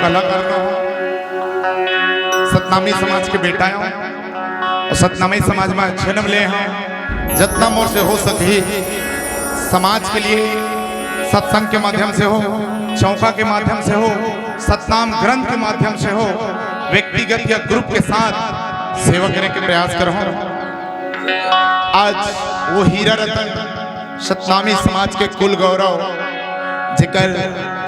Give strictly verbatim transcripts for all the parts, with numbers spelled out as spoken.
कलाकार हूँ, सतनामी समाज के बेटा हूँ और सतनामी समाज में जन्म ले हूँ। जतना मोर से हो सके समाज के लिए सत्संग के माध्यम से हो, चौका के माध्यम से हो, सतनाम ग्रंथ के माध्यम से हो, व्यक्तिगत या ग्रुप के साथ सेवा करने के प्रयास करूँ। आज वो हीरा रतन सतनामी समाज के कुल गौरव, जेकर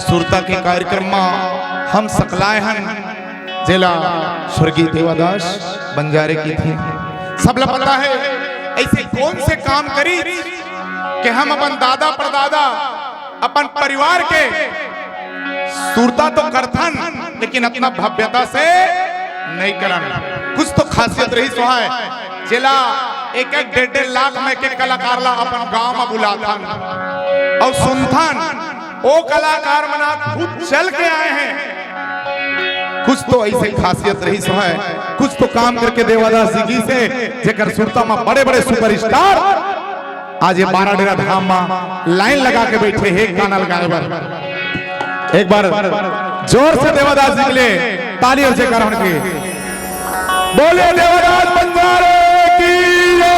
सुरता के कार्यक्रम मा हम सकलाए हन, जेला स्वर्गीय देवादास बंजारे की थी। सबला पता है, ऐसे कौन से काम करी कि हम अपन दादा परदादा, अपन परिवार के सुरता तो करथन, लेकिन अतना भव्यता से नहीं करन। कुछ तो खासियत रहिस होय, जेला एक एक डेढ़ डेढ़ लाख में के कलाकार ला अपन गांव में बुलाथन और सुनथन। ओ कलाकार मन आज खुद चल के आए हैं। कुछ तो ऐसे खासियत रहिस होय, कुछ तो काम करके देवादास जी से, जेकर सुरता में बड़े बड़े सुपरस्टार आज ये बाराडेरा धाम मा लाइन लगा के बैठे हे गाना लगाए बर। एक बार जोर से देवादास जी के लिए ताली और जयकार होने की। बोले देवादास बंजारे की जय।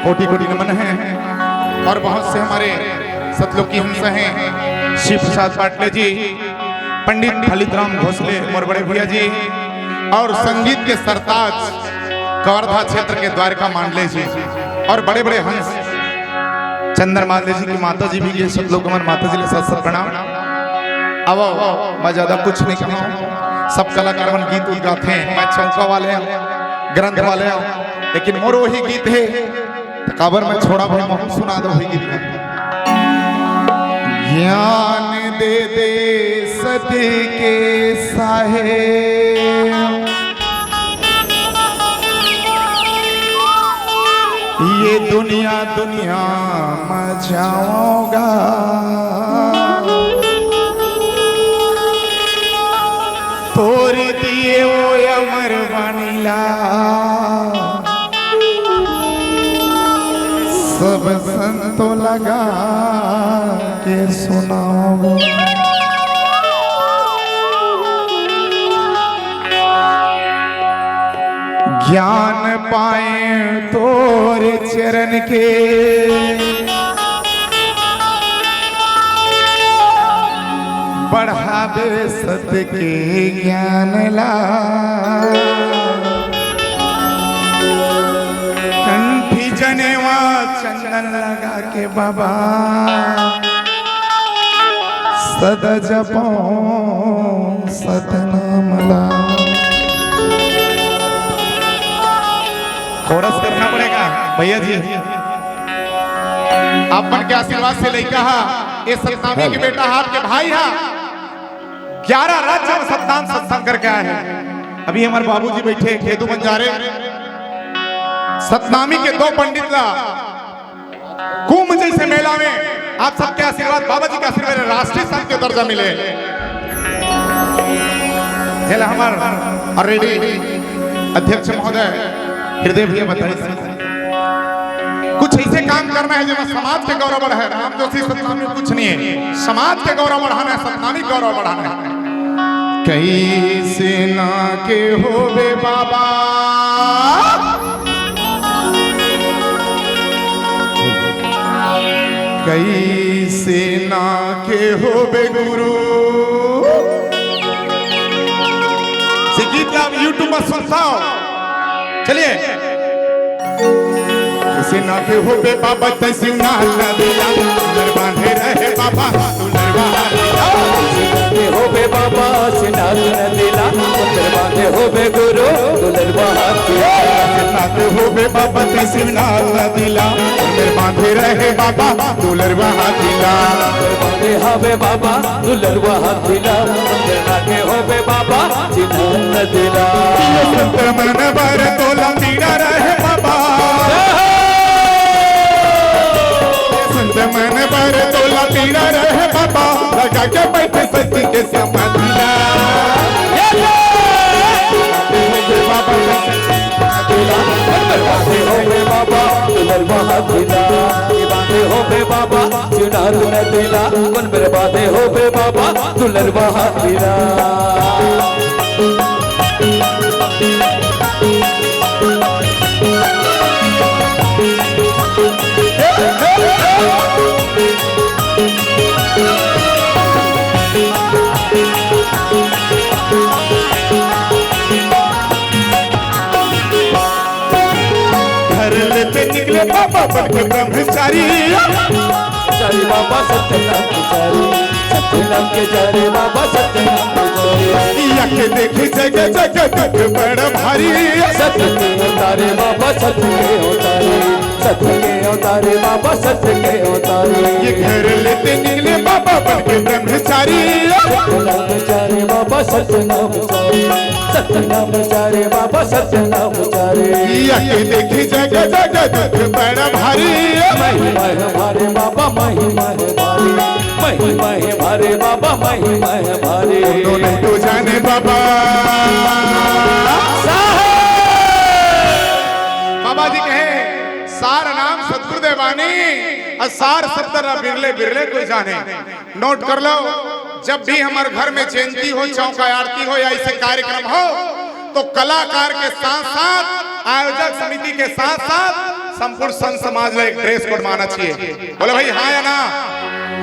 कोटि कोटि नमन है। और बहुत से हमारे सतलोकी हंस हैं, शिव प्रसाद पाटले जी, पंडित फलित राम भोसले, मोर बड़े भैया जी, और संगीत के सरताज कवर्धा क्षेत्र के द्वारका मांडले जी और बड़े बड़े हंस चंद्र मांडले जी की माता जी भी, ये सब लोग मन माता जी के साथ साथ प्रणाम। अब मैं ज्यादा कुछ नहीं कहूँ, सब कलाकार मन गीत उत गाथे, मैं चौका वाले हूँ, ग्रंथ वाले हूँ, लेकिन मोर वही गीत है, तो काबर मैं छोड़ा भाई, महू सुना दो वही गीत। ज्ञान दे दे सती के साहेब, ये दुनिया दुनिया में जाओगा। तोरी दिए वो अमर वाणी ला, सब संतो लगा के सुनाओ। ज्ञान पाए तोरे चरण के, बढ़ावे सत के ज्ञान ला। कंठी जनेवा चंदन लगा के बाबा, सदा जपो सतनाम ला। कोरस करना पड़ेगा भैया जी। आप मन के आशीर्वाद से लइका हा, ये सतनामी के बेटा हा, आपके भाई हा, ग्यारह राज्य में सतनाम सत्संग करके आए हैं। अभी हमारे बाबूजी बैठे हैं, खेदू बंजारे। सतनामी के दो पंडित ला कुंभ जैसे मेला में आप सबके आशीर्वाद, बाबा जी का आशीर्वाद, राष्ट्रीय संत के दर्जा मिले। जेला हमार already अध्यक्ष महोदय हृदय भैया बताइस, कुछ ऐसे काम करना है जेमा समाज के गौरव बढ़े। राम जोशी सतनामी कुछ नहीं है, समाज के गौरव बढ़ाना है, सतनामी गौरव बढ़ाना है। कैसे ना के होवे बाबा, कैसे ना के होवे गुरु। ये गीत ला आप YouTube पर सुनता हो। चलिए। कैसे ना के होबे बाबा तैं सिंगार न दिला, नर बांधे रहे बाबा दुलरवा हाथी ला। के होबे बाबा सिंगार न दिला, नर बांधे होबे गुरु दुलरवा हाथी ला। कैसे ना के होबे बाबा तैं सिंगार न दिला, नर बांधे रहे बाबा दुलरवा हाथी ला। नर बांधे हवे बाबा दुलरवा हाथी ला, नर बांधे होबे बाबा चिन्ह न दिला। संत मन बर तोला पीड़ा रहे बाबा। संत मन बर तोला पीड़ा रहे बाबा। लगा के बैठे सती के समाधि ला। बाबा, बाबा, बाबा, नाथ नदिला, मन मेरे बाधे होबे बाबा, दुलरवा हाथिला। घर लेते निकले बाबा बन के ब्रह्मचारी। चारी बाबा सत्यनाम पुजारी, सत्यनाम के जारे बाबा सत्यनाम पुजारी। या के देखी जगह जगह दुख बड़ा भारी। सत्य के अवतारे बाबा सत्य के अवतारे, सत्य के अवतारे बाबा सत्य के अवतारे। ये घर लेते निकले बाबा बन के ब्रह्मचारी। सत्यनाम पुजारी बाबा सत्यनाम पुजारी, सत्यनाम पुजारी बाबा सत्यनाम पुजारी। या के देखी जगह जगह दुख बड़ा भारी। महिमा है भारी बाबा, महिमा है भारी, महिमा है भारी बाबा, महिमा है भारी। कोनो नहीं तो जाने बाबा। बाबा जी कहे, सार नाम सतगुरु देवानी, और सार शब्द ना बिरले बिरले कोई जाने। नोट कर लो, जब भी हमारे घर में जयंती हो, चौका आरती हो या ऐसे कार्यक्रम हो, तो कलाकार के साथ साथ, आयोजक समिति के साथ साथ संपूर्ण संत समाज ला एक ड्रेस कोड माना चाहिए। बोले भाई, हाँ या ना?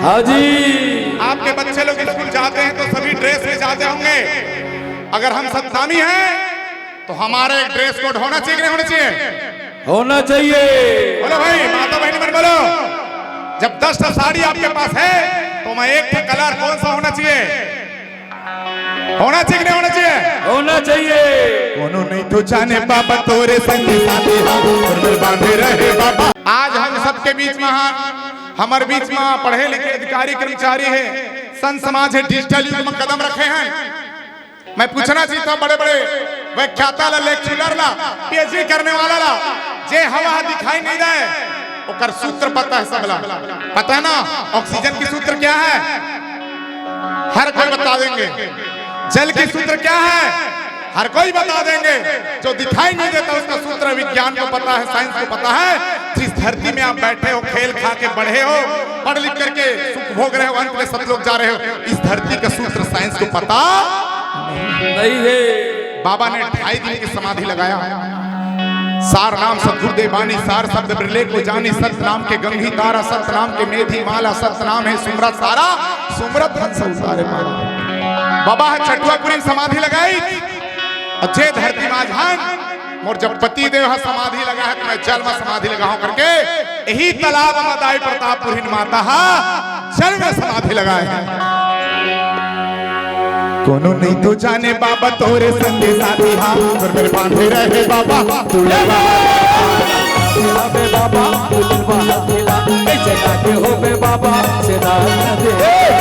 हाँ जी। आपके बच्चे लोग स्कूल जाते हैं तो सभी ड्रेस में जाते होंगे। अगर हम सतनामी हैं तो हमारा एक ड्रेस कोड होना चाहिए कि नहीं होना चाहिए? होना चाहिए। बोलो भाई, माता बहन मन बोलो, जब दस ठो साड़ी आपके पास है तो मैं एक ठो कलर कौन सा होना चाहिए? होना चाहिए कि नहीं होना चाहिए? होना चाहिए। कोनो नहीं तो जाने बाबा तोरे संगी साथी हा, और में बांधे रहे बाबा। आज हम सबके बीच में हाँ, हमारे बीच में पढ़े लिखे अधिकारी कर्मचारी है, संत समाज है, डिजिटल युग में कदम रखे हैं। मैं पूछना चाहता हूँ बड़े बड़े व्याख्याता ला, लेक्चरर ला, पीएचडी करने वाला ला, जे हवा दिखाई नहीं दे, ओकर सूत्र पता है सबला, पता है ना? ऑक्सीजन की सूत्र क्या है? हर कोई बता देंगे। जल की सूत्र क्या है? हर कोई बता देंगे। जो दिखाई नहीं देता उसका सूत्र विज्ञान को पता है, साइंस को पता है। जिस धरती में आप बैठे हो, खेल खा के बढ़े हो, पढ़ लिख करके सुख भोग रहे हो, अंत में सतलोक जा रहे हो, इस धरती का सूत्र साइंस को पता नहीं है। बाबा ने ढाई दिन की समाधि लगाया। सार नाम सतगुरु देवानी, सार शब्द बिरले को जानी, सत नाम के गंगी तारा, सत नाम के मेधी माला, सत नाम है सुमरत सारा, सुमरत हंस उतारे माला। बाबा है चटुआपुरी में समाधि लगाई, और जे धरती माझान मोर जब पति देव हा समाधि लगा है, तो मैं जल में समाधि लगाऊं करके यही तालाब में दाई प्रतापपुरी माता हा जल में समाधि लगाए हैं। कोनो नहीं तो जाने बाबा तोरे संगे साथी हा, और मेरे बांधे रहे बाबा दुलरवा। अबे बाबा दुलरवा हाथिला, कैसे लागे होबे बाबा से नाम न दे।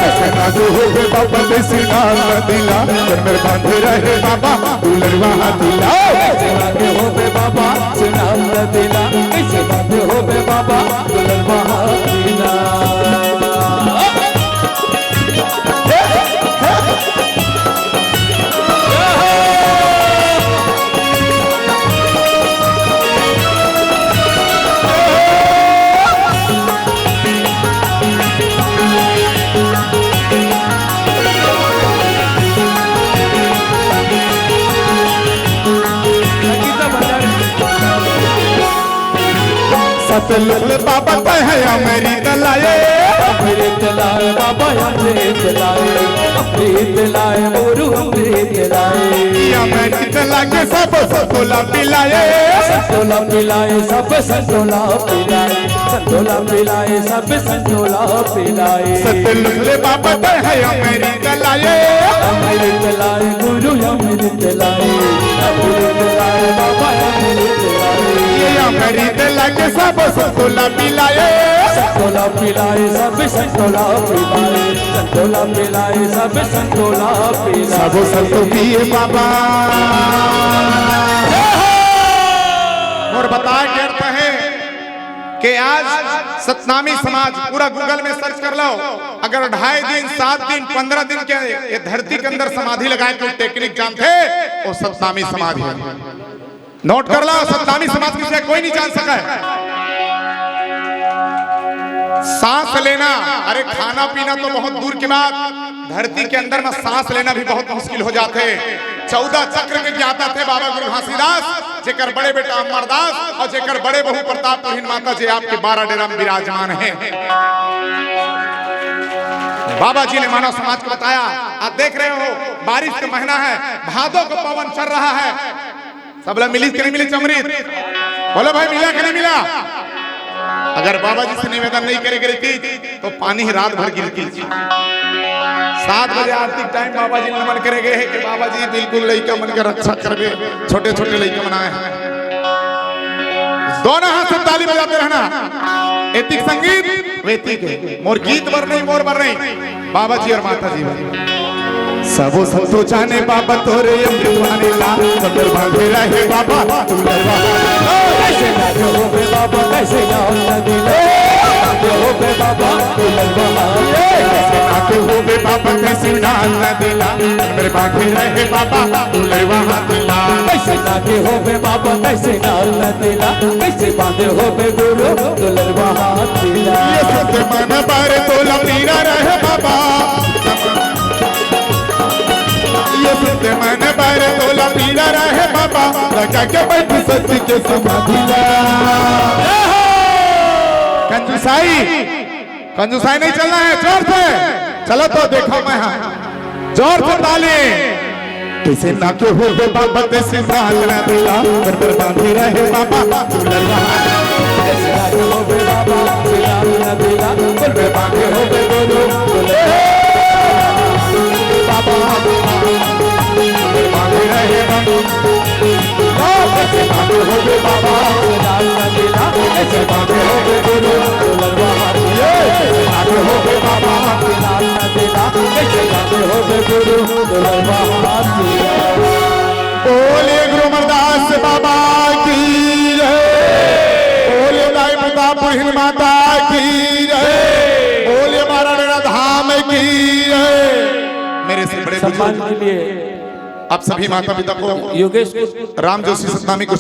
कैसे लागे होबे बाबा से नाम न दिला, और मेरे बांधे रहे बाबा दुलरवा हाथिला। कैसे लागे होबे बाबा से नाम न दिला, कैसे लागे होबे बाबा दुलरवा हाथिला। सतलुज बाबा तैं है अमृत लाए। अमृत लाए बाबा, अमृत लाए, अमृत लाए, गुरु अमृत लाए। ये अमृत लाके सब संतोला पिलाए। संतोला पिलाए, सब संतोला पिलाए, संतोला पिलाए, सब संतोला पिलाए। सतलुज बाबा तैं है अमृत लाए। अमृत लाए गुरु अमृत लाए, अमृत लाए बाबा अमृत लाए। ये अमृत लाके सब संतोला पिलाए। संतोला पिलाए, सब संतोला पिलाए, संतोला पिलाए, सब संतोला पिलाए। सब संतो पिए बाबा। और बताए के अर्थ है कि आज सतनामी समाज, पूरा Google में सर्च कर लो, अगर ढाई दिन, सात दिन, पन्द्रह दिन के ये धरती के अंदर समाधि लगाए, कोई टेक्निक जानते, वो सतनामी समाज है। नोट कर लो, सतनामी समाज किसे कोई नहीं जान सका है। सांस लेना, अरे, खाना पीना तो बहुत दूर की बात, धरती के अंदर में सांस लेना भी बहुत मुश्किल हो जाथे। चौदह चक्र के ज्ञाता थे बाबा गुरु घासीदास। जेकर बड़े बेटा अमरदास अउ जेकर बड़े बहू प्रतापपुरहिन माता जी आपके बारा डेरा में विराजमान हे। बाबा जी ने मानव समाज को बताया, आप देख रहे हो, बारिश का महीना है, भादों का पवन चल रहा है, सबला मिली कि नहीं मिली अमृत? बोलो भाई, मिला कि नहीं मिला? अगर बाबा जी से निवेदन नहीं करे गए थी तो पानी ही रात भर गिरती। सात बजे आरती टाइम बाबा जी नमन करे गए हैं कि बाबा जी बिल्कुल लइका मन के रक्षा करबे, छोटे छोटे लइका मन आए हैं। दोनों हाथ से ताली बजाते रहना। एतिक संगीत, वेतिक मोर गीत बर नहीं, मोर बर नहीं, बाबा जी और माता जी बर। सबो संतो जाने बाबा तोरे अमृत वाणी ला, कमर बांधे रहे बाबा दुलरवा। कैसे नाक होबे बाबा, कैसे नाक नदीला, नाक होबे बाबा दुलरवा। कैसे नाक होबे बाबा, कैसे नाक नदीला, कमर बांधे रहे बाबा दुलरवा हाथ ला। कैसे नाक होबे बाबा, कैसे नाक नदीला, कैसे बांधे होबे गुरु दुलरवा हाथ ला। ये सुनते मन बारे तोला पीरा रहे बाबा। ये सुनते मन बारे तोला पीरा रहे बाबा, लगा के बैठ सच के समाधि ला। कंजूसाई, कंजूसाई नहीं चलना है, जोर से चलो तो देखो मैं, हाँ, जोर से ताली। कैसे नाक होबे बाबा, कैसे नाक नदीला, कमर बांधे रहे बाबा दुलरवा। कैसे नाक होबे बाबा, कैसे नाक नदीला, कमर बांधे होबे गुरु दुलरवा। बाबा, कमर बांधे रहे बाबा। कैसे नाक होबे बाबा, कैसे नाक नदीला, कैसे बांधे होबे गुरु दुलरवा। कैसे नाक होबे बाबा, कैसे नाक नदीला, कैसे बांधे होबे गुरु दुलरवा। बोलिए गुरु अमरदास बाबा की जय। बोलिए दाई प्रतापपुरहिन माता की जय। बोलिए बारा डेरा धाम की जय। मेरे से बड़े सम्मान बुजुर्ग, के लिए आप सभी माता पिता को योगेश को राम जोशी सतनामी को